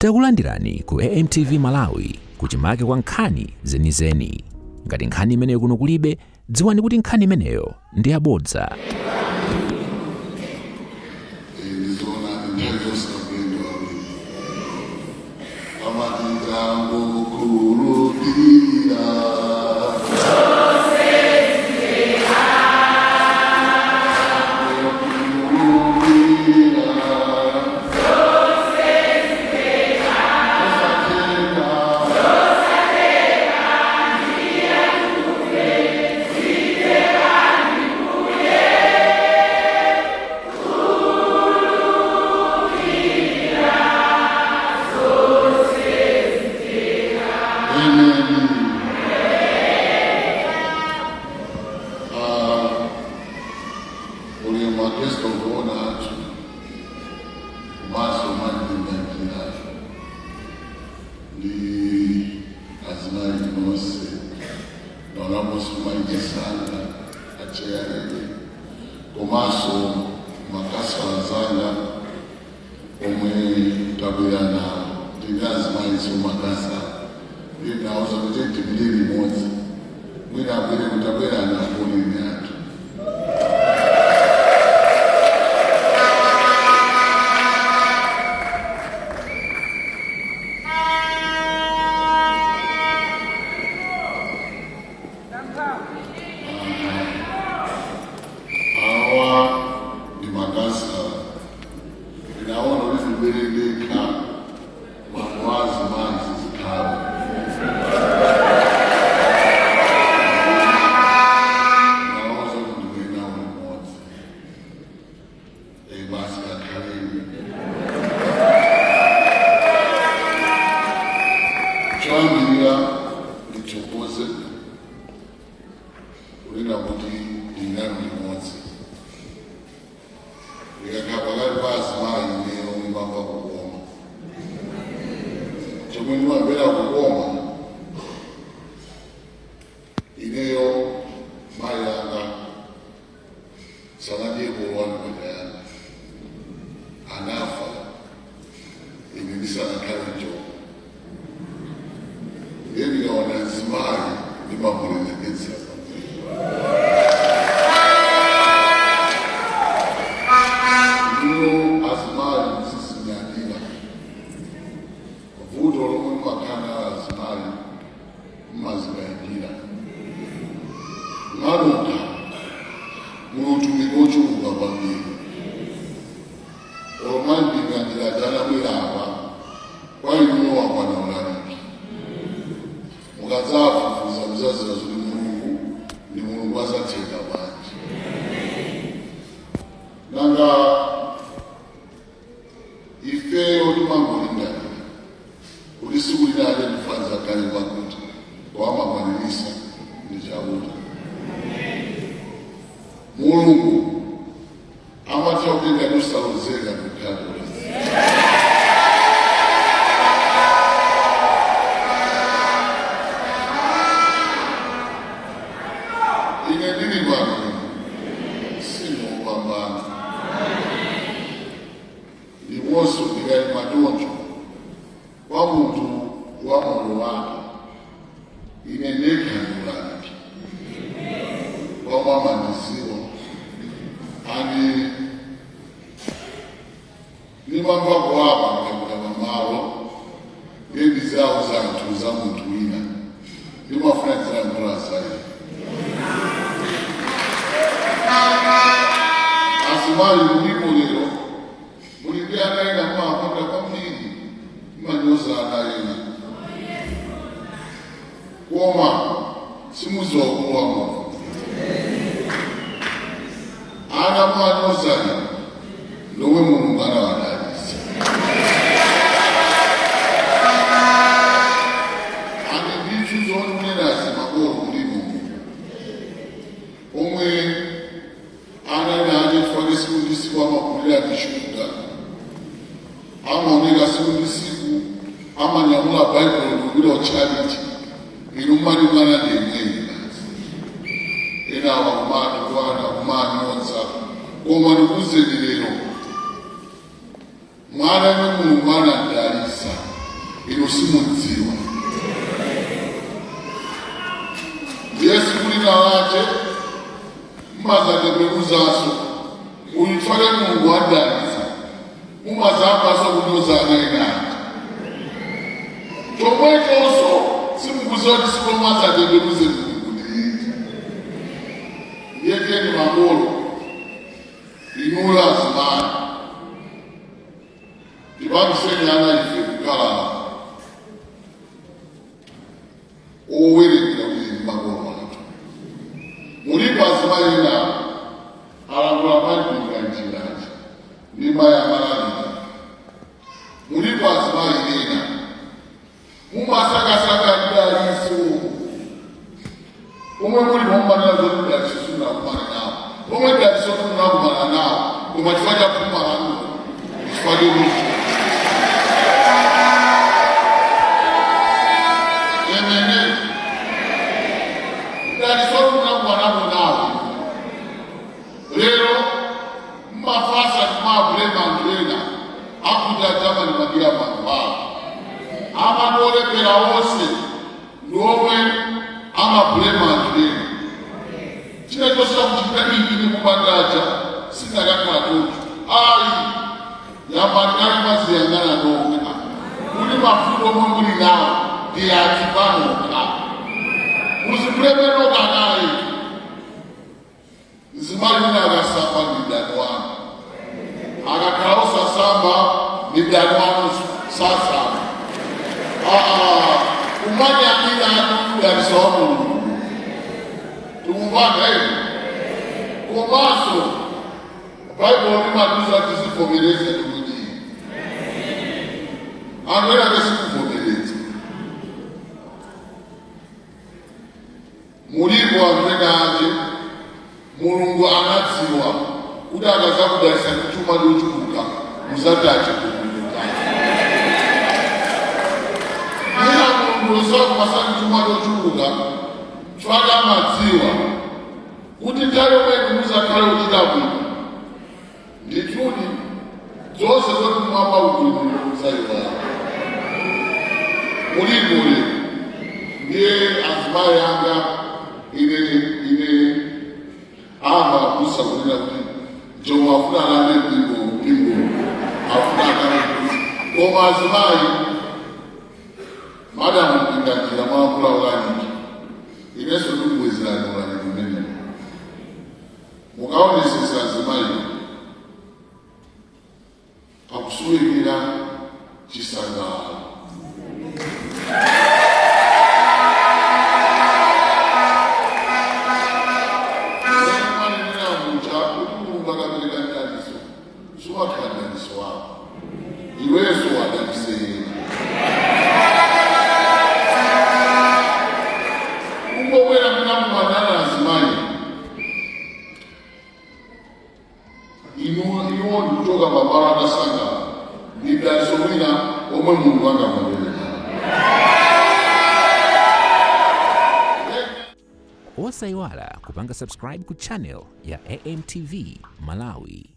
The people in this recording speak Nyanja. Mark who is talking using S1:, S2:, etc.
S1: Takulandirani ku AMTV Malawi kuchimake kwa nkhani zenizeni. Ngati nkhani imeneyo kuno kulibe, dziwani kuti nkhani imeneyo ndi yabodza.
S2: Ndizoona nthawi zonse akuyenda wawiri amati tangokhulupirira. Amen. Ulemu wa Kristo kuona athu komanso mandinganjira ndi azimayi nonse, naonaponso maichisanga acheyalele komanso makasala zanga omwe tabwera nawo ndi azimayi somakasa ndinauza kuti tipite limodzi, mwina abwere kuti abwera nakulini athu. Awa ndi makasala, ndinaona kuti ndibwere ndekha, mambo azimayi zikhala nauza kuti ndibwere nawo limodzi. Basi kakhaleni. Choyambirira ndithokoze kunena kuti ndinalo limodzi. Ndikakhala pakati pa azimayi ineyo ndimamva kukoma. Chomwe ndimamvera kukoma ineyo, mayi anga sanadye kolowani manja yanga, anafa ine ndisanakhale njoko. Ndiye ndikaona mzimayi ndimamulemekeza kwambiri. Ndiyo azimayi muzizinyadira. Vuto lomwe mumakhala nalo azimayi, mmazikayikira mwaluka mulutumiki ochuluka kwambiri. Olomandinganjira janabwera apa kwa inuyo wakwana ulaliki, mukadzafufuza muzaziwa zoti Mulungu ndi Mulungu, azatheka bwanji nanga? Ifeyo timangolingalira kuti siku linale ndifanza kale kwakuti wamakwanirisa ndi chakuti Mulungu amatha kutenga nusalozeka kukhala. Ine ndili pano sindikupambana, ndiponso ndikayima choncho kwa munthu wa moyo wake, ine ndekha ndiulaliki kwa amandiziwa ani ndimamva kuwapa ndikapita pamalo ndiye ndizauza anthu za munthu wina, ndimafuna ndizilankhula za ine. Azimayi mulipo lero, muli ndi ana ena mumakonda kwambiri, mumanyoza ana ena, koma simuziwa ukulu wa Mulungu. Ana mumanyoza inu ndomwe Mulungu anawadalitsa ani. Ndithu zonenazi, makolo mulimo omwe ana ena ake fake siku ndi siku amakulira tishuga, amaoneka siku ndi siku amanyamula Baibulo ndikupita kutchalichi, inu mmati mwana ndi yemweyi basi. Ena awa kumatukwana, kumanyoza, koma ndikuuzeni lero, mwana yemwe Mulungu anadalitsa Inu simudziwa. Ndiye siku lina lache mmazatembenuzaso uyu tswale Mulungu adalitsa, mumazambaso kunyozana enati chomwechonso simukuziwa kuti siku mazatembenuze Mulungu ndiliti. Ndiyekeni makolo inuyo azimayi tipangiseni ana ife kukhala owerengera kuti ndi makolo athu. Mulipo azimayi ena alangula mayipinga njiraji ndi mayi amalalika. Mulipo azimayi ena mumasakasaka mdaliso omwe muli mumanena zoti mdaliso simunakumana nawo, omwe mdaliso simunakumana nawo, koma chifukwa cha phuma lanulo, chifukwa chokuti emene mdaliso simunakumanapo nawo. Lero mmafasa kumabulema anthu ena akuti adzamalimagira mankhwala. Amene olepera onse ndi omwe amabulema anthu ena. China chonse chakuchita ine kumandaja sinakakhala choncho ayi. Yambani kale mwaziyang'ana nokha kuti mafuta omwe muli nawo ndi ati panokha, muzibuleme nokha naye. Mzimayi wina akasamba ndi mdani wanu, akakhala osasamba ndi mdani wanu sasamba. Kumanyamira mdaliso wa Mulungu tikumvana ii. Komanso Baibulo limatiuza tizivomereza tikuti anthu ena kesikuvomereza. Mulipo anthu ena ache Mulungu anadziwa kuti akazakudalitsa ndi chuma chochuluka muzatache kukulukana. Mwina Mulungu sakupasani chuma chochuluka chifukwa amadziwa kuti nthawi yomwe muzakhale kuchita bwino, ndithudi zonse zoti mwamba ukulumira muzayiwala. Mulipo lero ndiye azimayi anga ine amba kusa kunena kuti njomo afuna alande mpingo afuna akale kusa, koma azimayi madamu Mpinganjira mwakula ulaliki, inenso ndikubwezerani ulaliki umenewo. Mukaonesesa azimayi akusowekera chisangalalo. Mwanenera muja kuti Mulungu akapereka mdaliso sumakhala mdaliso wako iwenso wadalisera. Kungobwera mina mumanana azimayi inu iwo ndikuchoka pamalo atasangala ndi mdaliso mwina omwe Mulungu angamubwereka.
S1: Osayiwala kupanga subscribe ku channel ya AMTV Malawi.